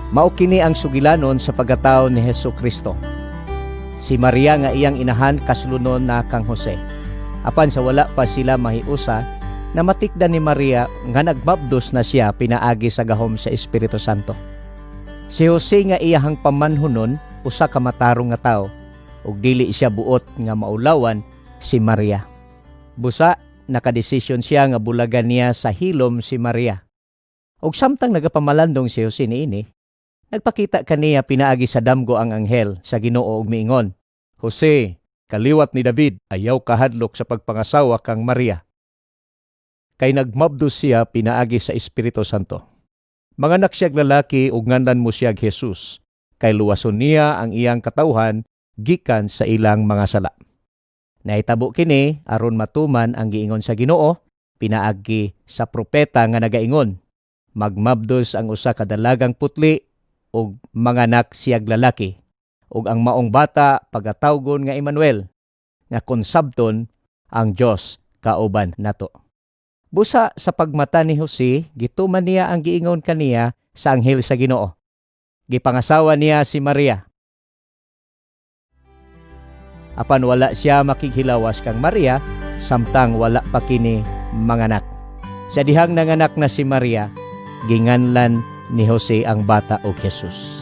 Mao kini ang sugilanon sa pagkatao ni Hesus Kristo. Si Maria nga iyang inahan kaslunon na kang Jose. Apan sa wala pa sila mahiusa, namatikdan ni Maria nga nagmabdos na siya pinaagi sa gahom sa Espiritu Santo. Si Jose nga iyahang pamanhunon usa ka matarong nga tawo ug dili siya buot nga maulawan si Maria. Busa nakadesisyon siya nga bulagan niya sa hilom si Maria. Ug samtang nagapamalandong si Jose niini, nagpakita kaniya pinaagi sa damgo ang anghel sa Ginoo ug miingon, "Jose, kaliwat ni David, ayaw kahadlok sa pagpangasawa kang Maria. Kay nagmabdos siya pinaagi sa Espiritu Santo. Manganak siyag lalaki ug nganlan mo siyag Jesus, kay luwason niya ang iyang katawhan gikan sa ilang mga sala." Nahitabo kini aron matuman ang giingon sa Ginoo pinaagi sa propeta nga nagaingon, "Magmabdos ang usa ka dalagang putli ug manganak siyag lalaki, ug ang maong bata pagatawgon nga Emmanuel," nga kon sabton, ang Dios kauban nato. Busa sa pagmata ni Jose, gituman niya ang giingon kaniya sa anghel sa Ginoo. Gipangasawa niya si Maria. Apan wala siya makighilawas kang Maria samtang wala pa kini manganak. Sa dihang nanganak na si Maria, ginganlan ni Jose ang bata og Jesus.